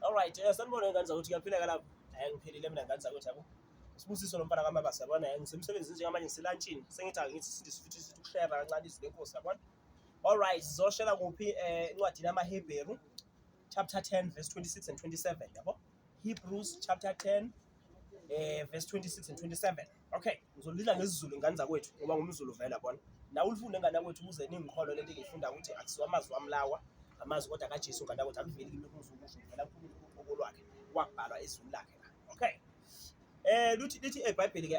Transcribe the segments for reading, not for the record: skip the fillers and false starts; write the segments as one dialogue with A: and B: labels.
A: Alright, sanibona ngane zakwethu, kuyaphileka lapho. Ngiphilile mina ngane zakwethu yabo. Sibusiso lo mfana kaMabasa yabona, ngisemsebenzini njengamanje ngiselantshini. Sengithi ake ngithi sithi sithi sithi ukushare kancane izwi lenkosi yabona. Alright, sizoshela kuphi encwadini yamaHebheru chapter 10 verse 26 and 27 yabo. Hebrews chapter 10 verse 26 and 27. Okay, ngizolila ngesiZulu ngane zakwethu ngoba ngumZulu vele yabona. Nawe ulifunde ngane yakwethu ukuze ningikholwe lento engiyifunda ukuthi akusiwo amazwi wami lawa, amazwi kodwa kaJesu ngane yakwethu akuveli kimi lokhu ngizokusho kuvela kuNkulunkulu uqobo lwakhe kwabhalwa ezwini lakhe la. Okay. Luthi lithi eBhayibheli ke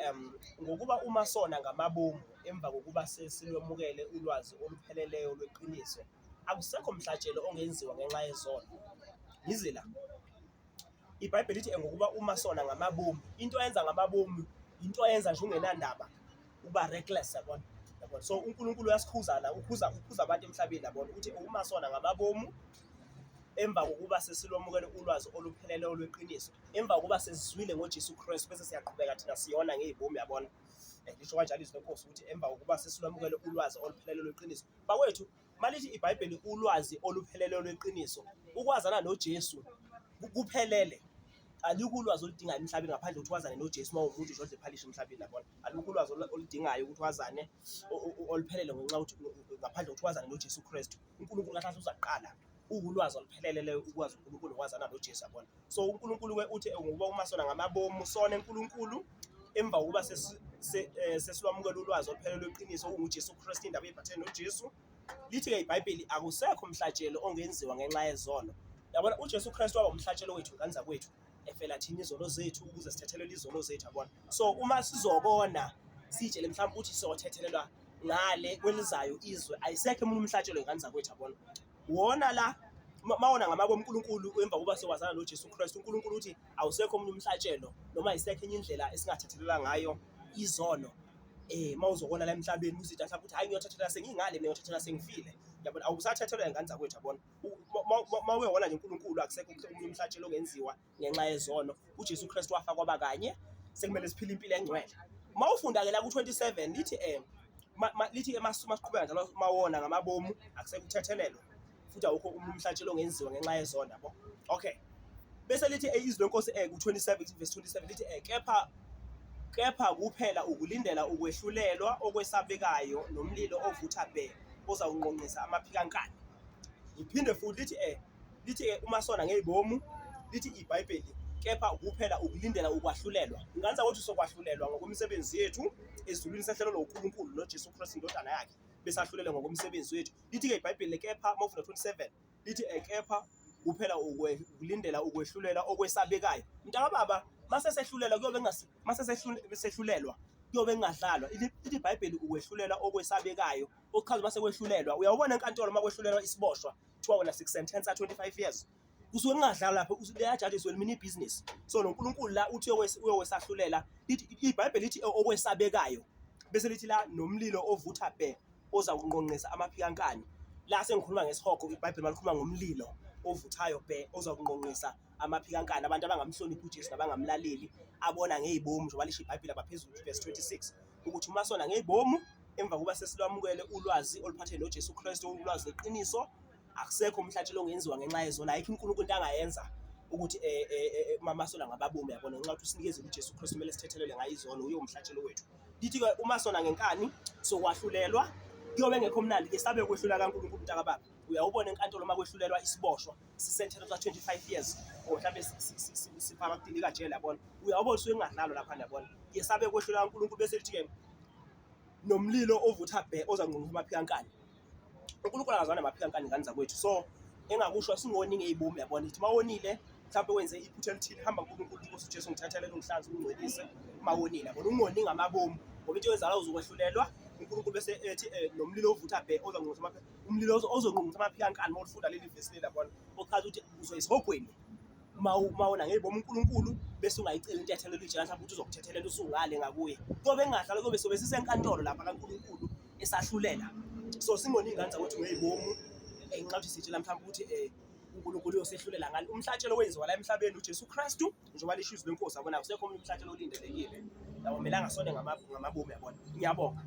A: ngokuba uma sona ngamabomu emva kokuba sesilwemukele ulwazi olupheleleyo lweqiniso akusekho mhlatshelo ongenziwa ngenxa yezono. Ngize la. IBhayibheli lithi ngokuba uma sona ngamabomu, into ayenza ngamabomu into ayenza nje ungenandaba, uba reckless yabona. Yabona. So uNkulunkulu uyasikhuza la, ukhuza abantu emhlabeni yabona ukuthi uma sona ngamabomu emva kokuba sesilwamukele ulwazi oluphelele olweqiniso, emva kokuba sesizwile ngoJesu Kristu bese siyaqhubeka thina siyona ngey'bomu yabona. Lisho kanjalo izwi lenkosi ukuthi emva kokuba sesilwamukele ulwazi oluphelele lweqiniso. Bakwethu, malithi iBhayibheli ulwazi oluphelele lweqiniso, ukwazana noJesu kuphelele. Alikho ulwazi oludingayo emhlabeni ngaphandle kokuthi wazane noJesu uma uwumuntu nje odla iphalishi emhlabeni yabona. Alukho ulwazi oludingayo ukuthi wazane oluphelele ngenxa yokuthi ngaphandle kokuthi wazane noJesu Kristu. uNkulunkulu kahle kahle uza kuqala uwulwazi oluphelele leyo ukwazi uNkulunkulu nokwazana noJesu yabona. So uNkulunkulu-ke uthi ngokuba uma sona ngamabomu sone uNkulunkulu emva kokuba sesilwamukela ulwazi oluphelele lweqiniso okunguJesu Kristu indaba ey'phathene noJesu. Lithi-ke iBhayibheli akusekho mhlatshelo ongenziwa ngenxa yezono. Yabona uJesu Kristu waba umhlatshelo wethu ngane zakwethu efela thina izono zethu ukuze sithethelelwe izono zethu yabona. So uma sizokona siyitshele mhlawumbe ukuthi siyothethelelwa ngale kwelizayo izwe ayisekho emunye umhlatshelo ngane zakwethu yabona. Wona la mawona ngamabomu uNkulunkulu emva kokuba sewazana noJesu Kristu uNkulunkulu uthi awusekho omunye umhlatshelo noma ayisekho enye indlela esingathethelela ngayo izono mawuzokona la emhlabeni uzithi mhlawumbe ukuthi hayi ngiyothethelela sengingale mina ngiyothethelela sengifile yabona awusathethelwa ngane zakwethu yabona. Mawuke wona nje uNkulunkulu akusekho omunye umhlatshelo ongenziwa ngenxa yezono. UJesu Kristu wafa kwaba kanye, sekumele siphile impilo engcwele. Mawufunda ke la ku-27 lithi lithi ke masiqhubeka njalo mawona ngamabomu akusekho ukuthethelelwa futhi awukho umhlatshelo ongenziwa ngenxa yezono yabo. Okay. Bese lithi izwi lenkosi ku-27 verse 27 lithi kepha kuphela ukulindela ukwehlulelwa okwesabekayo nomlilo ovutha bhe ozawunqonqisa amaphikankani. Ngiphinde futhi lithi lithi uma sona ngey'bomu lithi iBhayibheli kepha kuphela ukulindela ukwahlulelwa. Nganza ukuthi sokwahlulelwa ngokwemisebenzi yethu ezulwini sehlelelwa uNkulunkulu noJesu Kristu indodana yakhe besahlulelwe ngokomsebenzi wethu. Lithi-ke iBhayibheli kepha mawufunda 27 lithi kepha kuphela ukulindela ukwehlulela okwesabekayo. Mntakababa mase sehlulela kuyobe mase sehlulelwa kuyobe kungadlalwa. Lithi iBhayibheli ukwehlulela okwesabekayo okuchaza mase kwehlulelwa. Uyawubona enkantolo uma kwehlulelwa isiboshwa kuthiwa wena sikusenthensa 25 years. Kusuke kungadlalwa lapho leya jaji isuke limini ibhizinisi. So noNkulunkulu la uthi uyokwesahlulela lithi iBhayibheli lithi okwesabekayo bese lithi la nomlilo ovutha bhe oza kunqonqisa amaphikankani. La sengikhuluma ngesihogo iBhayibheli malikhuluma ngomlilo ovuthayo bhe oza kunqonqisa amaphikankani abantu abangamhloniphi uJesu nabangamlaleli abona ngey'bomu njengoba lisho iBhayibheli abaphezulu verse 26 ukuthi uma sona ngey'bomu emva kokuba sesilwamukele ulwazi oluphathene noJesu Kristu ulwazi lweqiniso akusekho umhlatshelo ongenziwa ngenxa yezono ayikho uNkulunkulu into angayenza ukuthi uma sona ngababomu yabona ngenxa yokuthi usinikezile uJesu Kristu kumele sithethelele ngayo izono uye umhlatshelo wethu. Lithi-ke uma sona ngenkani sokwahlulelwa kuyobe ngekho mnandi ke sabe kwehlula kaNkulunkulu mntakababa. Uyawubona enkantolo uma kwehlulelwa isiboshwa sisentelwa 25 years or mhlawumbe sifaka kudilika jele yabona. Uyawubona usuke kungadlalwa lapha yabona. Yesabe kwehlula kaNkulunkulu bese lithi-ke nomlilo ovutha bhe ozanqonqisa amaphikankani. uNkulunkulu akazwani namaphikankani ngane zakwethu so engakusho singoni ngey'bomu yabona ithi mawonile mhlawumbe wenze iphutha elithile hamba uNkulunkulu inkosi uJesu ngithathelele ungihlanze ungcwelise mawonile yabona ungoni ngamabomu ngoba into yenzala uzokwehlulelwa uNkulunkulu bese ethi nomlilo ovutha bhe ozanqonqisa amaphika umlilo ozonqonqisa amaphikankani uma ulifunda leli vesi leli yabona ochaza ukuthi uzoyisihogweni uma wona ngey'bomu uNkulunkulu bese ungayicela intethelelo uyitshela mhlawumbe ukuthi uzokuthethelela usungale ngakuye kuyobe kungadlalwa kuyobe sobe sisenkantolo lapha kaNkulunkulu esahlulela so singoni iy'ngane zakwethu ngey'bomu ngenxa yokuthi sitshela mhlawumbe ukuthi uNkulunkulu uyosehlulela ngani umhlatshelo wenziwa la emhlabeni uJesu Kristu njengoba lisho izwi lenkosi yabona akusekho omunye umhlatshelo olindelekile yabo melanga sone ngamabomu yabona ngiyabonga.